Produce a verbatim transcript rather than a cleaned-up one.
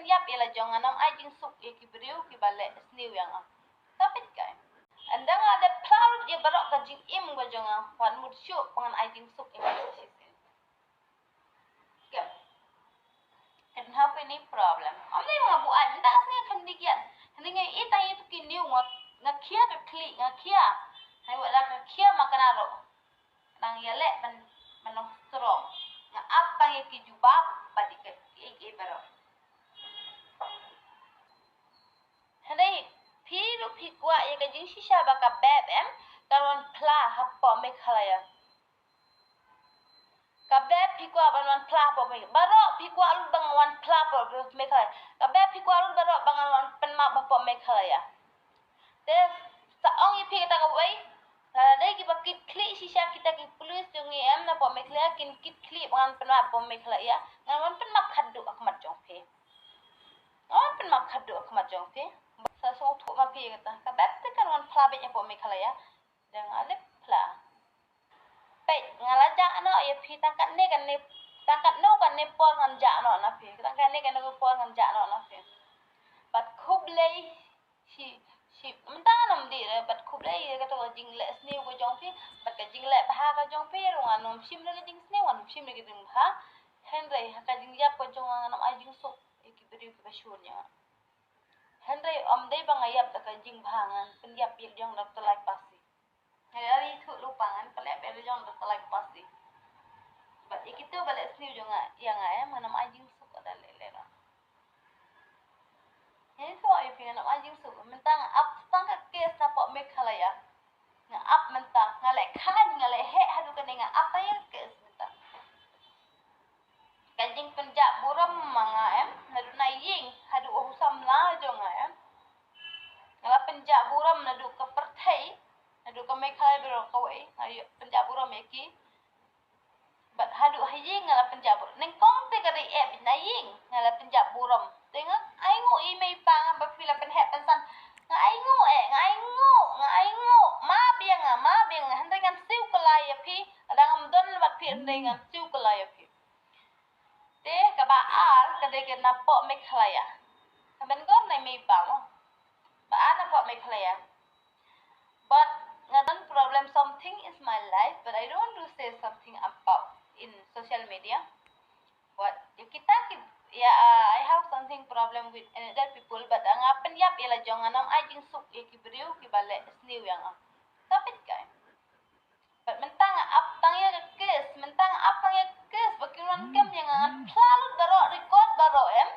ïap ïa la jong nga, ngam ai jingsuk ïa ki briew kiba leh sniew ïa nga. Ka peit kai. Ynda nga dep phla lut ïa baroh ka jingim ka jong nga, wat mut shuh ba ngan ai jingsuk ïa nga shisien. Kem. Kan hap any problem. Am ni nga buan, ynda ka sngi kan dikian. Hynda nga ita ïa tu ki niu nga, nga khia ka khlieh, nga khia. Hai wala ka khia ma kana ro. Nang ïa leh ban, ban long strong. Nga ap tang ïa ki jubab, ba di ka, ki, ki baroh. Hynrei, phi ruh phi kwah ïa ka jingshisha ba ka bep em, kan wan phla hapoh Meghalaya. Ka bep phi kwah ban wan phla hapoh Meghalaya. Baroh phi kwah lut ban wan phla hapoh Meghalaya. Ka bep phi kwah lut baroh ban wan pynmap hapoh Meghalaya. Te, sa ong ïa phi kata kawei. Lada dei kiba kit khlieh shisha kita ki police jong ngi em na hapoh Meghalaya, kin kit khlieh ban pynmap hapoh Meghalaya. Ngan wan pynmap khadduh ha khmat jong phi. Ngan wan pynmap khadduh ha khmat jong phi. Sa sngewthuh ma phi kata. Ka bep te kan wan phla beit hapoh Meghalaya. Dang alip phla. Peit, nga la jah noh ïa phi tang katne katne, tang katno katne por ngan jah noh na phi. Tang katne katne por ngan jah noh na phi. Bad khublei shi, shi, mynta ngam dei re, bad khublei ïa kato ka jingleh sniew ka jong phi, bad ka jingleh bha ka jong phi, ruh ngan ym shim re ka jingsniew, ngan ym shim re ka jingbha. Hynrei ha ka jingïap ka jong nga ngam ai jingsuk ïa ki briew kiba shun ïa nga. Hynrei ym dei ba nga ïap da ka jingbha, ngan pynïap ïa la jong da ka Tlai Pasi. Nga la ri thuh lypa, ngan pynïap ïa la jong da ka Tlai Pasi. Bad ïa kito ba leh sniew jong nga, ïa nga, eh, ngam ai jingsuk da leh leh. Ngan ïathuh ïa phi, ngam ai jingsuk. Mynta nga ap tang ka case hapoh Meghalaya. Nga ap mynta, nga leh khlaiñ, nga leh heh haduh kane, nga ap tang ïa ka case mynta. Ka jingpynjah burom ma nga em, naduh na ïing haduh u samla jong nga em. Nga la pynjah burom naduh ka pyrthei, naduh ka Meghalaya baroh kawei, nga la pynjah burom ïa ki. Bad haduh ha ïing nga la pynjah burom. Nyngkong te ka dei eh na ïing nga la pynjah burom. Te nga ainguh ïa i mei i pa nga ba phi la pynheh pynsan. Nga ainguh eh, nga ainguh, nga ainguh. Map ïa nga, map ïa nga. Hynrei ngan siew kylla ïa phi. Lada ngam don bad phi hynrei ngan siew kylla ïa phi. Te kaba ar ka dei ka napoh Meghalaya. Ka ban gor na i mei i pa mo. Ba ar napoh Meghalaya. But nga don problem, something is my life, but I don't want to say something about in social media. But ïa kita ki, ïa, uh, I have something problem with another people, but nga pynïap ïa la jong nga, ngam ai jingsuk ïa ki briew kiba leh sniew ïa nga. Ka peit kai. Bad mynta nga ap tang ïa ka case, mynta nga ap tang ïa ka case, ba kin wan kem ïa nga, ngan phla lut baroh, record baroh em.